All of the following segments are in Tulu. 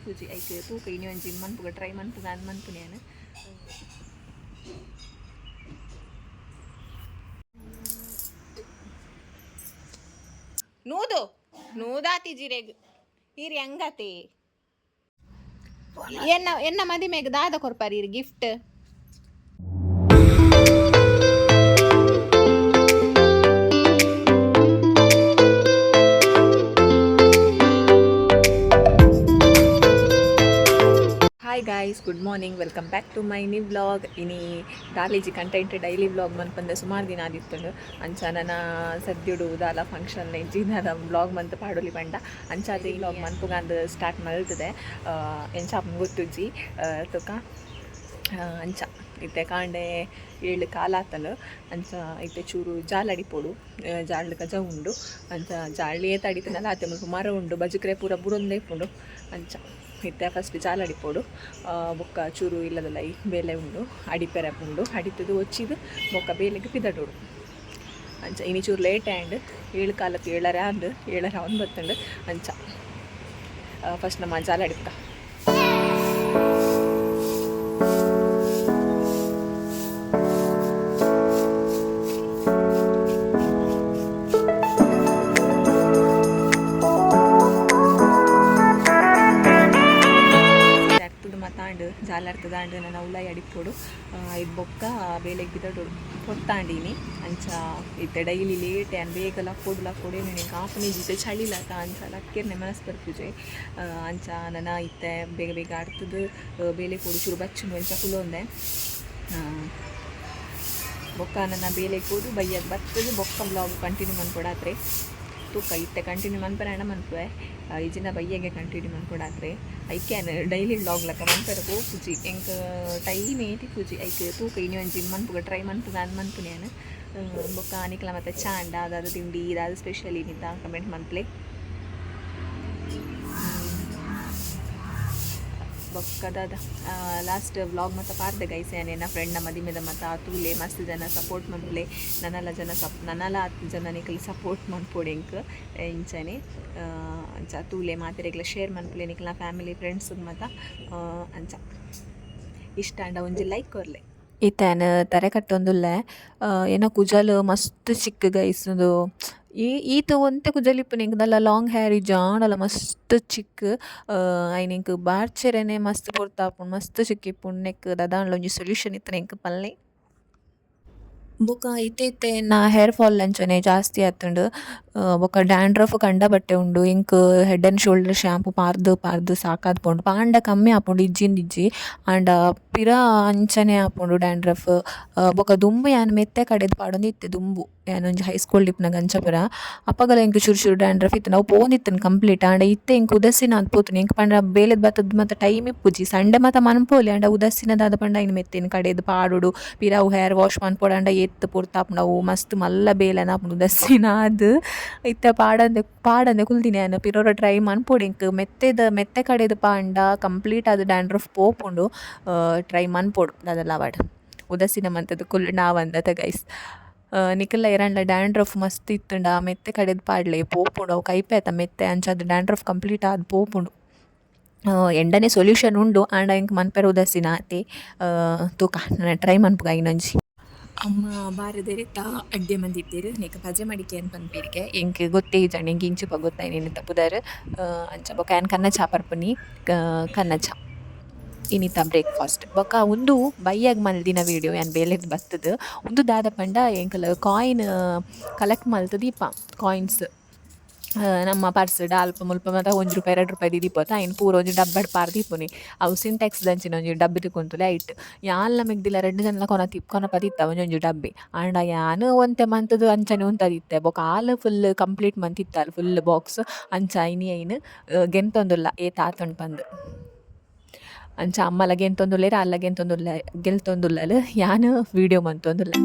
ಇಪ್ಪುಜಿ. ಐಕ್ ತೂಕ ಇನಿ ಒಂಜಿ ಮನ್ಪುಗ ಟ್ರೈ ಮನ್ಪುಗ ಅಂದ್ ಮನ್ಪುನಿ ಯಾನ್. ನೂದು ನೂದಾತಿ ಜಿರೆಗ್ ಈರ್ ಹೆಂಗತಿ? ಎನ್ನ ಎನ್ನ ಮದಿಮೆಗ್ ದಾದ ಕೊರ್ಪಾರ್ ಈರ್ gift? Hi guys, good morning, welcome back to my new vlog. ಇನಿ ದಾಲೇಜಿ ಕಂಟೆಂಟ್ ಡೈಲಿ ವ್ಲಾಗ್ ಮನ್ಪಂದೆ ಸುಮಾರು ದಿನ ಆದಿತ್ತುಂಡು. ಅಂಚ ನನ ಸದ್ಯಡು ದಾಲ ಫಂಕ್ಷನ್ ಇಜ್ಜಿ, ದಾದ ವ್ಲಾಗ್ ಮಂತ್ ಪಾಡೊಲಿ ಪಂಡ ಅಂಚಾದ್ ಈ ವ್ಲಾಗ್ ಮನ್ಪುಗಂದ್ ಸ್ಟಾರ್ಟ್ ಮಲ್ತದೆ. ಎಂಚ ಆಪುಂಡು ಗೊತ್ತುಜ್ಜಿ, ತುಕ. ಅಂಚ ಇತ್ತೆ ಕಾಂಡೆ 7 ಕಾಲ ಆತಂಡ್. ಅಂಚ ಇತ್ತೆ ಚೂರು ಜಾಲ್ ಅಡಿಪೊಡು, ಜಾಲ್ಡ್ ಕಜ ಉಂಡು. ಅಂಚ ಜಾಲ್ ಏತ್ ಅಡಿತನಲ ಆತೆ, ಮುಲ್ಪ ಮರ ಉಂಡು, ಬಜುಕ್ರೆ ಪೂರ ಬುರೊಂದೇ ಇಪ್ಪುಂಡು. ಅಂಚ ಇತ್ತೆ ಫಸ್ಟ್ ಜಾಲ್ ಅಡಿಪೊಡು, ಬೊಕ್ಕ ಚೂರು ಇಲ್ಲದಲ್ಲ ಈ ಬೇಲೆ ಉಂಡು, ಅಡಿಪೆರೆ ಉಂಡು. ಅಡಿತದು ಒಚ್ಚಿದ್ ಬೊಕ್ಕ ಬೇಲೆಗ್ ಪಿದಡೋಡು. ಅಂಚ ಇನಿ ಚೂರು ಲೇಟ್ ಆಂಡ್, 7 ಕಾಲಕ್ಕೆ 7:30 ಆಂಡ್, 7:30 ಅವನ್ ಬತ್ತಂಡು. ಅಂಚ ಫಸ್ಟ್ ನಮ್ಮ ಜಾಲ ಅಡಿಪುಗ. ಅರ್ತದ ಮತಾಂಡ್ ಜಾಲ ಅರ್ತದಾಂಡ್, ನನ್ನ ಉಲಾಯಿ ಅಡಿಪೊಡು. ಇದು ಬೊಕ್ಕ ಬೇಲೆಗ್ ಬಿದಡೋಡು ಪೊತ್ತಾಂಡಿನಿ. ಅಂಚ ಇತ್ತೆ ಡೈಲಿ ಲೇಟ್ ಆ್ಯನ್, ಬೇಗ ಲಕ್ಕೋಡು ಲಕ್ಕೋಡು ಏನು ಕಾಪುನಿ ಜಿತೆ, ಚಳಿಲಾತ, ಅಂಚ ಲಕ್ಕೆರ್ನೆ ಮನಸ್ಸು ಬರ್ಪುಜೆ. ಅಂಚ ನನ ಇತ್ತೆ ಬೇಗ ಬೇಗ ಅರ್ತದು ಬೇಲೆ ಪೋಡು. ಚೂರು ಬಚ್ಚುಂಡು, ಅಂಚ ಕುಲೊಂದೆ. ಬೊಕ್ಕ ನನ್ನ ಬೇಲೆ ಕೂಡು ಬಯ್ಯಗ್ ಬತ್ತದು ಬೊಕ್ಕ ಬ್ಲಾಗ್ ಕಂಟಿನ್ಯೂ ಮನ್ಪೊಡಾತ್ರೆ. ತೂಕ, ಇತ್ತೆ ಕಂಟಿನ್ಯೂ ಮನ್ಪರೆ ಅಣ್ಣ ಮನ್ಪುವೆ, ಇಜಿನ ಬಯ್ಯಗೆ ಕಂಟಿನ್ಯೂ ಮನ್ಪೊಡಾತ್ರೆ. ಐಕೆ ಡೈಲಿ ವ್ಲಾಗ್ ಲಕ್ಕ ಮನ್ಪೆರೆ ಪೋಪುಜಿ, ಎಂಕ್ ಟೈಮ್ ಏತಿ ಪೂಜಿ. ಐಕ್ ತೂಕ, ಇನಿ ಒಂಜಿ ಮನ್ಪುಗ ಟ್ರೈ ಮನ್ಪುಗ ಅಂದ್ ಮನ್ಪುನಿ ಯಾನ್. ಬೊಕ್ಕ ನಿಕ್ಲ ಮತ್ತೆ ಚಾಂಡ ದಾದ ತಿಂಡಿ, ದಾದ ಸ್ಪೆಷಲ್ ಇನ್ನಿತ ಕಮೆಂಟ್ ಮನ್ಪುಲೆ. ಬೊಕ್ಕ ದಾದ, ಲಾಸ್ಟ್ ವ್ಲಾಗ್ ಮತ್ತ ಪಾರ್ದೆ ಗೈಸ್ ಯಾನ್, ಎನ್ನ ಫ್ರೆಂಡ್ನ ಮದಿಮೆದ ಮತ್ತ ತೂಲೆ, ಮಸ್ತ್ ಜನ ಸಪೋರ್ಟ್ ಮನ್ಪುಲೆ. ನನಲ ಜನ ಸಪ್ ನನಲ ಆತ್ ಜನ ನಿಕಲ್ ಸಪೋರ್ಟ್ ಮನ್ಪೊಡು ಎಂಕ್ ಇಂಚನೆ. ಅಂಚ ತೂಲೆ, ಮಾತೆರೆಗ್ಲ ಶೇರ್ ಮನ್ಪುಲೆ ನಿಕ್ಲ್ನ ಫ್ಯಾಮಿಲಿ ಫ್ರೆಂಡ್ಸ್ ಮತ. ಅಂಚ ಇಷ್ಟ ಆಂಡ ಒಂಜಿ ಲೈಕ್ ಕೊರ್ಲೆ. ಇತ್ತೆ ಯಾನ್ ತರೆ ಕಟ್ಟೊಂದುಲ್ಲೆ. ಎನ್ನ ಕುಜಲ್ ಮಸ್ತ್ ಚಿಕ್ಕ ಗೈಸ್. ಉಂದು ಈ ಈತ್ ಒಂತೆ ಕುಜಲ್ ಇಪ್ಪುನಿ ಎಂಕ್, ದಾಲ ಲಾಂಗ್ ಹೇರ್ ಇಜ್ಜಿ, ಆಂಡಲ ಮಸ್ತ್ ಚಿಕ್. ಐನ್ ಎಂಕ್ ಬಾರ್ಚೆರೆನೆ ಮಸ್ತ್ ಪೊರ್ತು ಆಪುಂಡು, ಮಸ್ತ್ ಚಿಕ್ ಇಪ್ಪುಂಡು. ನೆಕ್ಕ್ ದಾದಾಂಡಲ ಒಂಜಿ ಸೊಲ್ಯೂಷನ್ ಇತ್ತ್ಂಡ ಎಂಕ್ ಪನ್ಲೆ. ಬೊಕ ಇತ್ತೆ ಇತ್ತೆ ಎನ್ನ ಹೇರ್ ಫಾಲ್ ಅಂಚನೆ ಜಾಸ್ತಿ ಆತುಂಡು. ಬೊಕ ಡ್ಯಾಂಡ್ರಫ್ ಕಂಡಬಟ್ಟೆ ಉಂಡು. ಎಂಕ್ ಹೆಡ್ ಅಂಡ್ ಶೋಲ್ಡರ್ ಶಾಂಪೂ ಪಾರ್ದ್ ಪಾರ್ದ್ ಸಾಕಾದ್ ಪೋಂಡು. ಪಾಂಡ ಕಮ್ಮಿ ಆಪುಂಡು, ಇಜ್ಜಿಂದ್ ಇಜ್ಜಿ, ಆಂಡ ಪಿರ ಅಂಚನೆ ಆಪುಂಡು ಡ್ಯಾಂಡ್ರಫ್. ಬೊಕ ದುಂಬು ಯಾನ್ ಮೆತ್ತೆ ಕಡೆದ್ ಪಾಡೊಂದಿತ್ತೆ. ದುಂಬು ಯಾನ್ ಒಂಜಿ ಹೈ ಸ್ಕೂಲ್ ಇಪ್ಪುನಗ ಅಂಚ ಪೂರ ಅಪಗಲ ಎಂಕ್ ಚೂರು ಚೂರು ಡ್ಯಾಂಡ್ರಫ್ ಇತ್ತ್ಂಡ್, ಅವು ಪೋವೊಂದಿತ್ತ್ಂಡ್ ಕಂಪ್ಲೀಟ್. ಆಂಡ ಇತ್ತೆ ಎಂಕ್ ಉದಾಸೀನ ಆದ್ ಪೋತುಂಡು. ಎಂಕ್ ಪಂಡ ಬೇಲೆದ್ ಬತ್ತುದು ಮಾತ ಟೈಮ್ ಇಪ್ಪುಜಿ. ಸಂಡೆ ಮಾತ ಮನ್ಪೊಲಿ, ಆಂಡ ಉದಾಸೀನ ದಾದ ಪಂಡ ಐನ್ ಮೆತ್ತೆನ್ ಕಡೆದ್ ಪಾಡೊಡು, ಪಿರ ಅವು ಹೇರ್ ವಾಶ್ ಮನ್ಪೊಡಾಂಡ ಏತ್ ಪೊರ್ತು ಆಪುಂಡು, ಅವು ಮಸ್ತ್ ಮಲ್ಲ ಬೇಲೆನ ಆಪುಂಡು. ಉದಾಸೀನ ಆದ್ ಇತ್ತೆ ಪಾಡಂದೆ ಪಾಡಂದೆ ಕುಲ್ದಿನಿ ಯಾನ್. ಪಿರೊರ ಟ್ರೈ ಮನ್ಪೊಡು. ಎಂಕ್ ಮೆತ್ತೆದ ಮೆತ್ತೆ ಕಡೆದ್ ಪಾಂಡ ಕಂಪ್ಲೀಟ್ ಆದ್ ಡ್ಯಾಂಡ್ರಫ್ ಪೋಪುಂಡು. ಟ್ರೈ ಮನ್ಪೊಡು ದಾದಲ ಆವಡ್. ಉದಾಸೀನ ಮಂತುದು ಕುಲ್ಲುಂಡ ಆವಂದ್ ಗೈಸ್. ನಿಕಲ್ನ ಏರಾಂಡಲ ಡ್ಯಾಂಡ್ರಫ್ ಮಸ್ತ್ ಇತ್ತ್ಂಡ ಮೆತ್ತೆ ಕಡೆದ್ ಪಾಡ್ಲೆ, ಪೋಪುಂಡು. ಅವು ಕೈಪೆ ಆತ ಮೆತ್ತೆ, ಅಂಚಾದ್ ಡ್ಯಾಂಡ್ರಫ್ ಕಂಪ್ಲೀಟ್ ಆದ್ ಪೋಪುಂಡು. ಎಂಡನೆ ಸೊಲ್ಯೂಷನ್ ಉಂಡು, ಆಂಡ ಎಂಕ್ ಮನ್ಪೆರೆ ಉದಾಸೀನ ಆತೆ. ತೂಕ, ನನ ಟ್ರೈ ಮನ್ಪುಗ ಇನ್ನೊಂಜಿ. ಅಮ್ಮ ಬಾರೆದೆರೆತ ಅಡ್ಡೆ ಮಂದಿತ್ತೆರ್. ನೆಕ್ ಪಜೆ ಮಡಿಕೆ ಅಂದ್ ಪನ್ಪೆರ್ಗೆ, ಎಂಕ್ ಗೊತ್ತೇ ಇಜ್ಜಂಡ್, ಎಂಕ್ ಇಂಚಿಪ ಗೊತ್ತಾಯಿನಿ ನೆತ್ತ ಪುದರ್. ಅಂಚ ಬೊಕ ಯಾನ್ ಕನ್ನ ಚಾ ಪರ್ಪುನಿ, ಕನ್ನ ಚಾ ಇನಿತ ಬ್ರೇಕ್ಫಾಸ್ಟ್. ಬೊಕ ಉಂದು ಬಯ್ಯಗ್ ಮಲ್ದಿನ ವಿಡಿಯೋ, ಯಾನ್ ಬೇಲೆಗ್ ಬತ್ತುದು. ಉಂದು ದಾದ ಪಂಡ ಎಂಕುಲು ಕಾಯಿನ್ ಕಲೆಕ್ಟ್ ಮಲ್ತ್ ದೀಪ. ಕಾಯಿನ್ಸ್ ನಮ್ಮ ಪರ್ಸ್ ಅಲ್ಪ ಮುಲ್ಪ ಮಾತ 1 ರೂಪಾಯಿ 2 ರೂಪಾಯಿ ದೀಪೊತ, ಐನ್ ಪೂರ ಒಂಜಿ ಡಬ್ಬಡ್ ಪಾರ್ ದೀಪುನಿ. ಅವು ಸಿಂಟೆಕ್ಸ್ ದಂಚಿನ ಒಂಜಿ ಡಬ್ಬಿ ತಿಕ್ಕುಂತುಲೆ, ಐಟ್ ಯಾನ್ಲ ಮೆಗ್ದಿಲ ರಡ್ಡ್ ಜನಲ ಕೊನತಿ ಕೊನಪದಿತ್ತ ಒಂಜೊಂಜಿ ಡಬ್ಬಿ. ಆಂಡ ಯಾನ್ ಒಂತೆ ಮಂತುದು ಅಂಚನೆ ಉಂತದಿತ್ತೆ. ಬೊಕ ಆಲ್ ಫುಲ್ ಕಂಪ್ಲೀಟ್ ಮಂತಿತ್ತಾಲ್, ಫುಲ್ ಬಾಕ್ಸ್. ಅಂಚ ಇನಿ ಐನ್ ಗೆಂತೊಂದುಲ್ಲ ಏತ್ ಆತುಂಡು ಪಂದ್. ಅಂಚ ಅಮ್ಮಲ ಗೆಂತೊಂದುಲ್ಲೆರ್, ಆಲ್ಲ ಗೆಂತೊಂದುಲ್ಲ ಗೆಲ್ತೊಂದುಲ್ಲಲ್, ಯಾನ್ ವಿಡಿಯೋ ಮಂತೊಂದುಲ್ಲೆ.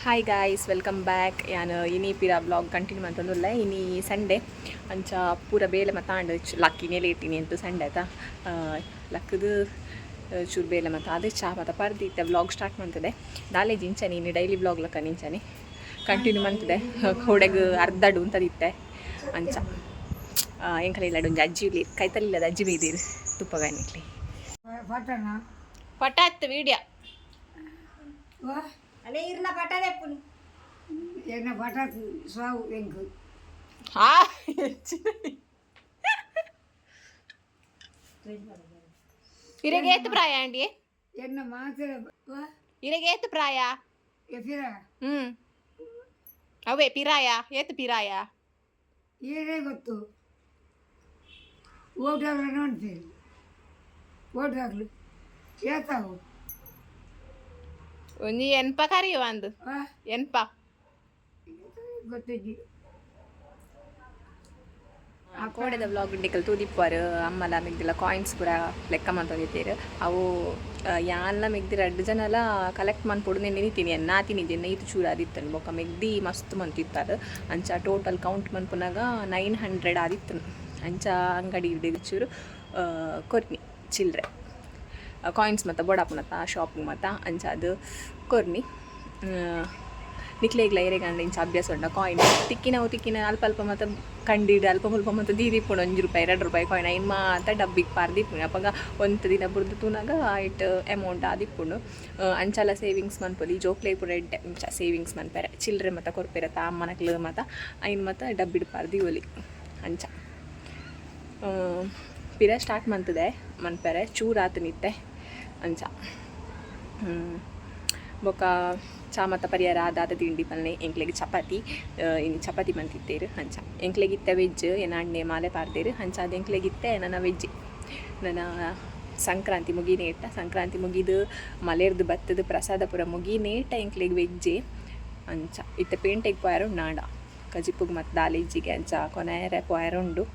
Hi guys, welcome back. ಯಾನ್ ಇನಿ ಪಿರ ವ್ಲಾಗ್ ಕಂಟಿನ್ಯೂ ಮಂತೊಂದುಲ್ಲೆ. ಇನಿ ಸಂಡೇ. ಅಂಚ ಪೂರ ಬೇಲೆ ಮತ್ತ ಆಂಡ್. ಲಕ್ಕಿನೇ ಲೇಟಿನಿ ಅಂತ ಸಂಡೆ ಆತ. ಲಕ್ಕದು ಚೂರು ಬೇಲೆ ಮತ್ತು ಅದೇ ಚಾ ಮತ್ತ ಪರ್ದು ಇತ್ತೆ ವ್ಲಾಗ್ ಸ್ಟಾರ್ಟ್ ಮಾಡ್ತದೆ. ದಾಲೇಜ್ ಇಂಚನೆ ಇನ್ನು ಡೈಲಿ ವ್ಲಾಗ್ ಲಕ್ಕ ನಿಂಚನೆ ಕಂಟಿನ್ಯೂ ಮಂತದೆ. ಕೋಡೆಗ್ ಅರ್ಧಡು ಅಂತದಿತ್ತೆ. ಅಂಚ ಎಂಕಲ ಇಲ್ಲ ಒಂಜಿ ಅಜ್ಜಿ ಇಲ್ಲಿ ಕೈತಲಿಲ್ಲದ ಅಜ್ಜಿ ಬೈದಿರು ತುಪ್ಪ ಬ್ಯಾನಿಕ್ಲಿ. ಪಟ್ಟಣ. ಪಟಾತ್ ವೀಡಿಯೋ. ಅಲೆ ಇರ್ನ ಪಟದೆಪ್ಪುನಿ. ಎನ್ನ ಪಟ ಸಾವು ಎಂಕು. ಹಾ. ಇರೆಗೆ ಏತ್ ಪ್ರಾಯ ಆಂಡಿ? ಎನ್ನ ಮಾತ್ರ. ಇರೆಗೆ ಏತ್ ಪ್ರಾಯ? ಎಫಿರ. ಅವೇ ಪಿರಾಯ, ಏತ್ ಪಿರಾಯ? ಏನೇ ಗೊತ್ತು, ಓಟ್ ಹಾಕ್ಲು ನೋಡ್ತೀರಿ, ಓಟ್ ಹಾಕ್ಲು ಏತಾವು. ಒಂಜಿ ಎನ್ಪ ಕರಿಯುವ ಅಂದು. ಎನ್ಪ? ಗೊತ್ತಿಜ್ಜಿ. ಕೋಡೆದ ವ್ಲಾಗ್ ನಿಕಲ್ ತೂದಿಪ್ಪರು. ಅಮ್ಮಲ ಮಿಗ್ದಿಲ್ಲ ಕಾಯಿನ್ಸ್ ಪೂರ ಲೆಕ್ಕ ಮಂತೊಂದಿತ್ತೆರ್. ಅವು ಯಾನ್ಲ ಮೆಗ್ದಿ ರಡ್ಡ್ ಜನಲ ಕಲೆಕ್ಟ್ ಮನ್ಪೊಡು ನೆನಿತೀನಿ ಎನ್ನಾತಿನಿ ಜೆನ್ನ ಈತ್ ಚೂರು ಆದಿತ್ತನು. ಬೊಕ್ಕ ಮೆಗ್ದಿ ಮಸ್ತ್ ಮಂತಿತ್ತಾರೆ. ಅಂಚ ಟೋಟಲ್ ಕೌಂಟ್ ಮನ್ಪುನಗ 900 ಆದಿತ್ತನು. ಅಂಚ ಅಂಗಡಿ ಚೂರು ಕೊರ್ನಿ ಚಿಲ್ಲರೆ ಕಾಯಿನ್ಸ್ ಮತ್ತು ಬೋಡಾಪುನತ್ತ ಶಾಪಿಂಗ್ ಮತ್ತು ಅಂಚ ಅದು ಕೊರ್ನಿ. ನಿಕ್ಲೆಗ್ಲ ಏರೆಗಾಂಡ ಇಂಚ ಅಭ್ಯಾಸ ಉಂಡ ಕಾಯಿನ್ ತಿಕ್ಕಿನವು ತಿಕ್ಕಿನ ಅಲ್ಪ ಅಲ್ಪ ಮತ್ತು ಕಂಡಿಡ್ ಅಲ್ಪ ಮುಲ್ಪ ಮತ್ತು ದೀದಿಪ್ಪುಂಡು. 1 ರೂಪಾಯಿ, 2 ರೂಪಾಯಿ ಕಾಯಿನ್ ಐನ್ ಮಾತ ಡಬ್ಬಿಗೆ ಪಾರ್ದಿಪ್ಪುಂಡು. ಅಪಗ ಒಂತೆ ದಿನ ಬುಡ್ದು ತೂನಗ ಐಟ್ ಅಮೌಂಟ್ ಆದಿಪ್ಪುಂಡು. ಅಂಚಲ ಸೇವಿಂಗ್ಸ್ ಮನ್ಪೊಲಿ. ಜೋಕ್ಲೆಗ್ ಪೂರ ಎಡ್ಡೆ ಇಂಚ ಸೇವಿಂಗ್ಸ್ ಮನ್ಪೆರೆ. ಚಿಲ್ಲರೆ ಮತ ಕೊರ್ಪೆರತ್ತ ಅಮ್ಮನಕ್ಲು ಮತ, ಐನ್ ಮತ ಡಬ್ಬಿಡ್ ಪಾರ್ದೀವೊಲಿ. ಅಂಚ ಪಿರ ಸ್ಟಾರ್ಟ್ ಮಂತದೆ ಮನ್ಪೆರೆ, ಚೂರು ಆತನಿತ್ತೆ. ಅಂಚ ಬೊಕ್ಕ ಚಾ ಮತ್ತ ಪರಿಹಾರ ಆದಾದ ತಿಂಡಿ ಪಲ್ಲೆ. ಎಂಕ್ಲೆಗ್ ಚಪಾತಿ, ಇನಿ ಚಪಾತಿ ಮಂತಿತ್ತೇರು. ಅಂಚ ಎಂಕ್ಲೆಗಿತ್ತೆ ವೆಜ್, ಎನ್ನ ಅಣ್ಣೆ ಮಾಲೆ ಪಾರ್ದೇರು. ಅಂಚ ಅದು ಎಂಕ್ಲೆಗಿತ್ತೆ ನನ್ನ ವೆಜ್. ನನ್ನ ಸಂಕ್ರಾಂತಿ ಮುಗಿನೇಟ, ಸಂಕ್ರಾಂತಿ ಮುಗಿದು ಮಲೆರ್ದು ಬತ್ತದ ಪ್ರಸಾದ ಪೂರ ಮುಗಿನೇಟ ಎಂಕ್ಲೆಗ್ ವೆಜ್ಜೆ. ಅಂಚ ಇತ್ತೆ ಪೇಂಟೆಗ್ ಪೋಯಾರ ನಾಡ ಕಜಿಪುಗ್ ಮತ್ತು ದಾಲೇಜಿಗೆ. ಅಂಚ ಕೊನೆಯರೆ ಪೋಯಾರ ಉಂಡು.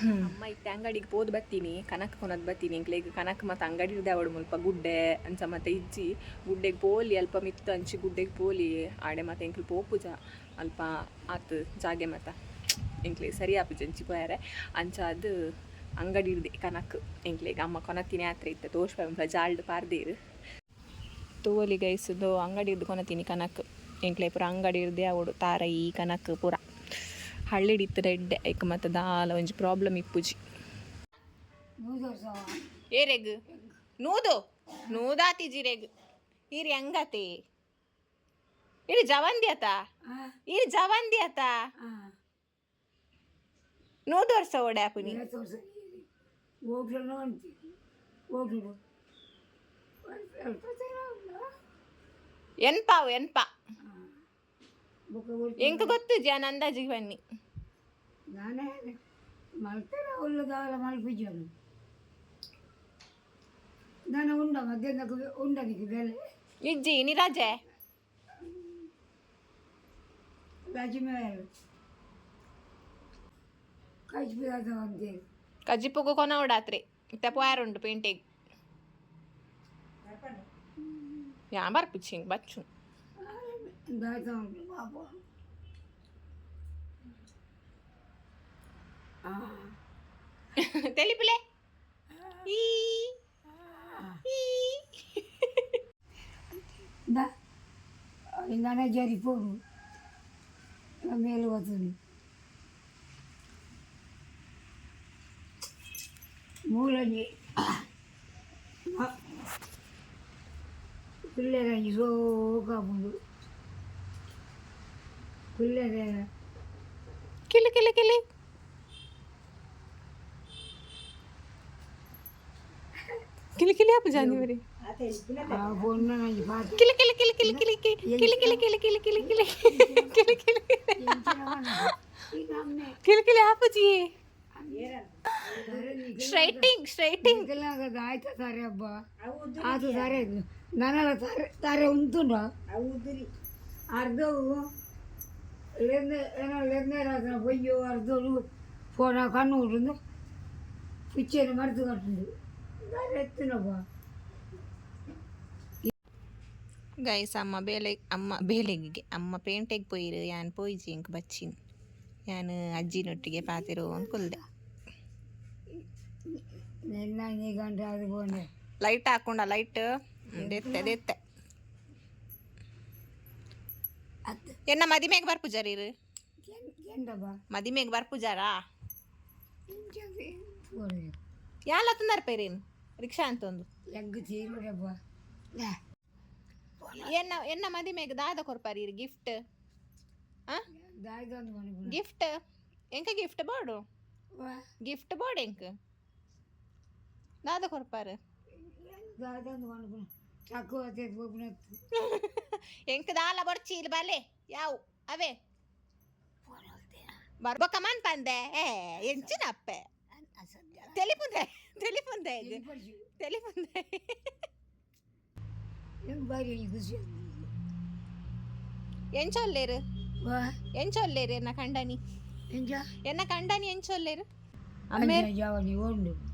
ಅಮ್ಮ ಇತ್ತೆ ಅಂಗಡಿಗೆ ಪೋದು ಬತ್ತೀನಿ, ಕನಕ್ ಕೊನದ್ ಬತ್ತೀನಿ. ಎಂಕ್ಲೆಗ್ ಕನಕ್ ಮತ್ತು ಅಂಗಡಿ ಅವಳು ಮುಲ್ಪ ಗುಡ್ಡೆ ಅಂಚ ಮತ್ತೆ ಇಜ್ಜಿ. ಗುಡ್ಡೆಗೆ ಪೋಲಿ, ಅಲ್ಪ ಮಿತ್ತು ಅಂಚಿ ಗುಡ್ಡೆಗೆ ಪೋಲಿ. ಆಡೆ ಮತ್ತೆ ಎಂಕ್ಲು ಪೋಪುಜ, ಅಲ್ಪ ಆತು ಜಾಗೆ ಮತ್ತ ಎಂಕ್ಲೆ ಸರಿ ಆಪುಜ ಅಂಚಿ ಪೋಯಾರೆ. ಅಂಚ ಅದು ಅಂಗಡಿ ಇರ್ದೆ ಕನಕ್ ಎಂಕ್ಲೆಗ್ ಅಮ್ಮ ಕೊನತ್ತಿನಿ ಆತ್ರ ಇತ್ತೆ ತೋರ್ಸ್ಪ ಜಾಲ್ಡ್ ಪಾರ್ದೇರು. ತೂವೊಲಿ ಗೈಸುದು, ಅಂಗಡಿ ಇದ್ದು ಕೊನತೀನಿ ಕನಕ್. ಎಂಕ್ಲೆ ಪೂರ ಅಂಗಡಿ ಇರ್ದೆ ಅವಡು ತಾರೈ ಕನಕ್ ಪೂರ. ಹಳ್ಳಿಡ್ ಇತ್ತದ ಎಡ್ಡೆ, ಐಕ್ ಮತ್ತೆ ದಾಲ ಒಂಜಿ ಪ್ರಾಬ್ಲಮ್ ಇಪ್ಪುಜಿ. 100 ವರ್ಷ. ಏರೆಗ್ ನೂದು ನೂದಾತಿ ಜಿರೆಗ್ ಈರ್ ಹೆಂಗತಿ? ಇರು ಜವಂದಿ ಆತ. ಇರು ಜವಂದಿ ಆತ. 100 ವರ್ಷ ಓಡೆ ಆಪುನಿ. 50 ವರ್ಷ ಓಟ್ಲು ಅಂತೀವಿ, ಓಟ್ಲು. ಎನ್ಪಾವು ಎನ್ಪ? ಬೊಕ್ಕ. ಎಂಕ್ ಗೊತ್ತು ಜಾನ್ ಅಂದಾಜಿಗೆ ಬನ್ನಿ. ನಾನೇ ಮಲ್ತೇನೆ ಉಲ್ಲದಾಲ ಮಲ್ಪಿಜನು. ನಾನು ಉಂಡ ಮಧ್ಯಾಹ್ನಕ್ಕೆ ಉಂಡನಿಗೆ ಬೆಲೆ. ಇಜ್ಜಿ ನಿರಾಜೆ. ಲಕ್ಷ್ಮಿ ಕಚ್ಪಿದಾದ ಅಂತೇಳಿ. ಕಜ್ಜಿಪುಗು ಕೊನ ಓಡಾತ್ರಿ. ಇತ್ತ ಪೋಯಾರುಂಡು ಪೇಂಟೆಗ್. ಯಾ ಬರ್ಪುಚಿ ಹಿಂಗ್ ಬಚ್ಚು. ದಾತ ಉಂಟು ಪಾಪ. ತೆಲಿಪುಲೆ ಈ ಈ. ನಾನೇ ಜರಿಪೋಡು ಮೇಲೆ ಹೋಗ್ತೀನಿ ಮೂಲಂಜಿ పిల్లరంజి ಸೋಕಾಪುಂಡು పిల్లరే. ಕಿಲಿ ಕಿಲಿ ಕಿಲಿ ಕಿಲಿ ಕಿಲಿ ಆಪು ಜಾನಿ ಬರಿ. ಆ ಪೊಣ್ಣ ನಂಜಿ ಪಾತ. ಕಿಲಿ ಕಿಲಿ ಕಿಲಿ ಕಿಲಿ ಕಿಲಿ ಕಿಲಿ ಕಿಲಿ ಕಿಲಿ ಕಿಲಿ ಕಿಲಿ ಕಿಲಿ ಕಿಲಿ ಕಿಲಿ ಕಿಲಿ ಕಿಲಿ ಆಪುಜಿ. ಸ್ಟ್ರೈಟಿಂಗ್ ಸ್ಟ್ರೈಟಿಂಗ್. ಆಯ್ತಾ ತಾರೆ ಹಬ್ಬ ಆತು ತಾರೆ ನನಲ ತಾರೆ ತಾರೆ ಉಂಟುಂಡ ಅರ್ಧವು ಲೆಂದೆ ಏನೋ ಲೆಂದೆ ರಾತ್ರಿ ಪೊಯ್ಯೋ ಅರ್ಧವು ಫೋನ ಕಣ್ಣು ಉಂಟು ಪಿಚ್ಚೇನು ಮರೆತು ಕಟ್ಟುಂಡು ತಾರೆ ಎತ್ತಿನಪ್ಪ. ಗೈಸ್, ಅಮ್ಮ ಬೇಲೆ, ಅಮ್ಮ ಬೇಲೆಗೆ, ಅಮ್ಮ ಪೇಂಟೆಗೆ ಪೋಯಿರು. ಯಾನ್ ಪೋಯಿಜಿ, ಇಂಕ್ ಬಚ್ಚಿನ್. ಯಾನ್ ಅಜ್ಜಿನೊಟ್ಟಿಗೆ ಪಾತೆರೊಂದು ಕುಲ್ದೆ. ನಿನ್ನ ನೀ ಗಂಟೆ ಅದು ಬೋಂಡೆ. ಲೈಟ್ ಹಾಕೊಂಡ ಲೈಟ್ ದೆತ್ತೆ ದೆತ್ತೆ. ಅತ್ತು. ಎನ್ನ ಮದಿಮೆಗೆ ಬರ್ಪುಜಾರೀರು? ಎಂಡಪ್ಪ? ಮದಿಮೆಗೆ ಬರ್ಪುಜಾರಾ? ಬೋಡೆ. ಯಾಲ ತಂದಾರ ಪೈರೇನು ರಿಕ್ಷಾ ಅಂತೊಂದು. ಎಗ್ ತೀರುಡಪ್ಪ. ಎನ್ನ ಎನ್ನ ಮದಿಮೆಗೆ ದಾದ ಕೊರ್ಪಾರಿ ಗಿಫ್ಟ್ ಆ? ದಾಯ್ದೊಂದು ಮನೆ. ಗಿಫ್ಟ್ ಎಂಕ ಗಿಫ್ಟ್ ಬೋಡು. ಗಿಫ್ಟ್ ಬೋಡು ಎಂಕ್ ದಾದ ಕೊರ್ಪಾರು? ದಾಯ್ದೊಂದು ಮನೆ ಚಕ್ಕು ಅತ್ತೆ ಬೋಪನತ್ತು. ಎಂಕ್ ದಾಲ ಬೊರ್ಚಿ ಇಲ್ಲಿ ಬಲೆ ಯಾವು ಅವೇ ಬರ್ಬಕ ಮನ್ ಪಂದೆ ಏ ಎಂಚಿನ ಅಪ್ಪೆ ತೆಲಿಪುಂದೆ ತೆಲಿಪುಂದೆ ತೆಲಿಪುಂದೆ. ಎಂಕ್ ಬಾರಿ ಖುಷಿ. ಎಂಚೊಲ್ಲೇರು? ವಾ. ಎಂಚೊಲ್ಲೇರು ಎನ್ನ ಕಂಡನಿ? ಎಂಚ? ಎನ್ನ ಕಂಡನಿ ಎಂಚೊಲ್ಲೇರು ಅಮ್ಮೆ? ಜಾವನಿ ಉಂಡು.